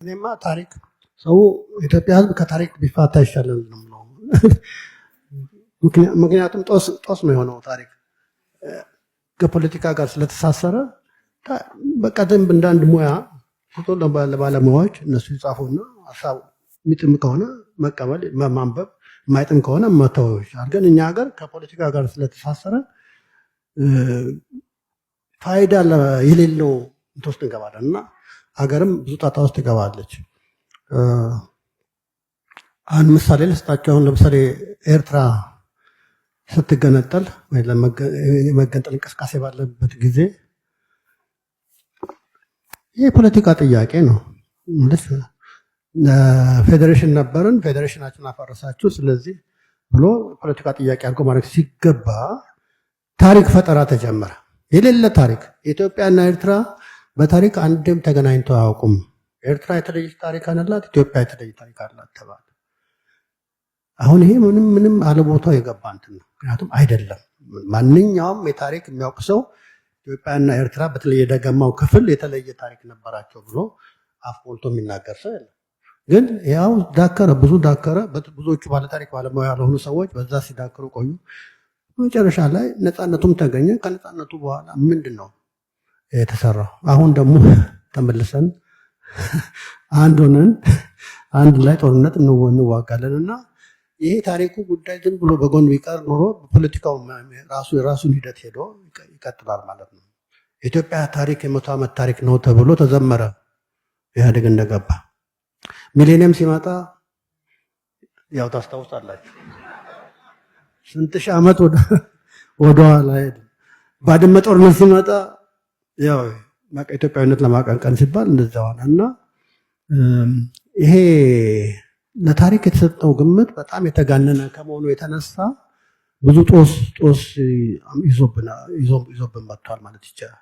እኔማ ታሪክ ሰው ኢትዮጵያ ሕዝብ ከታሪክ ቢፋታ ይሻላል ነው የምለው። ምክንያቱም ጦስ ጦስ ነው የሆነው። ታሪክ ከፖለቲካ ጋር ስለተሳሰረ በቃ ደንብ እንደ አንድ ሙያ ስቶ ለባለሙያዎች እነሱ ይጻፉና ሀሳቡ የሚጥም ከሆነ መቀበል፣ ማንበብ፣ የማይጥም ከሆነ መተው ይሻላል። ግን እኛ ሀገር ከፖለቲካ ጋር ስለተሳሰረ ፋይዳ የሌለው እንትን ውስጥ እንገባለን እና ሀገርም ብዙ ጣጣ ውስጥ ትገባለች። አንድ ምሳሌ ልስጣቸው። አሁን ለምሳሌ ኤርትራ ስትገነጠል ወይ የመገንጠል እንቅስቃሴ ባለበት ጊዜ ይህ የፖለቲካ ጥያቄ ነው። ፌዴሬሽን ነበርን፣ ፌዴሬሽናችን አፈረሳችሁ፣ ስለዚህ ብሎ ፖለቲካ ጥያቄ አድርጎ ማድረግ ሲገባ ታሪክ ፈጠራ ተጀመረ። የሌለ ታሪክ። ኢትዮጵያና ኤርትራ በታሪክ አንድም ተገናኝተው አያውቁም። ኤርትራ የተለየ ታሪክ አላት፣ ኢትዮጵያ የተለየ ታሪክ አላት ተባለ። አሁን ይሄ ምንም ምንም አለቦታው የገባ እንትን ነው። ምክንያቱም አይደለም፣ ማንኛውም የታሪክ የሚያውቅ ሰው ኢትዮጵያና ኤርትራ በተለይ የደጋማው ክፍል የተለየ ታሪክ ነበራቸው ብሎ አፍ ሞልቶ የሚናገር ሰው የለም። ግን ያው ዳከረ፣ ብዙ ዳከረ። ብዙዎቹ ባለታሪክ ባለሙያ ያልሆኑ ሰዎች በዛ ሲዳክሩ ቆዩ። መጨረሻ ላይ ነፃነቱም ተገኘ። ከነፃነቱ በኋላ ምንድን ነው የተሰራው? አሁን ደግሞ ተመልሰን አንድ ሆነን አንድ ላይ ጦርነት እንዋጋለን እና ይሄ ታሪኩ ጉዳይ ዝም ብሎ በጎን ቢቀር ኖሮ ፖለቲካው ራሱ የራሱን ሂደት ሄዶ ይቀጥላል ማለት ነው። የኢትዮጵያ ታሪክ የ100 ዓመት ታሪክ ነው ተብሎ ተዘመረ ኢህአዴግ እንደገባ። ሚሌኒየም ሲመጣ ያው ታስታውሳላችሁ፣ ስንት ሺህ ዓመት ወደ ኋላ ሄደ። ባድመ ጦርነት ሲመጣ ያው ኢትዮጵያዊነት ለማቀንቀን ሲባል እንደዛ ሆነ እና ይሄ ለታሪክ የተሰጠው ግምት በጣም የተጋነነ ከመሆኑ የተነሳ ብዙ ጦስ ጦስ ይዞብን መጥቷል ማለት ይቻላል።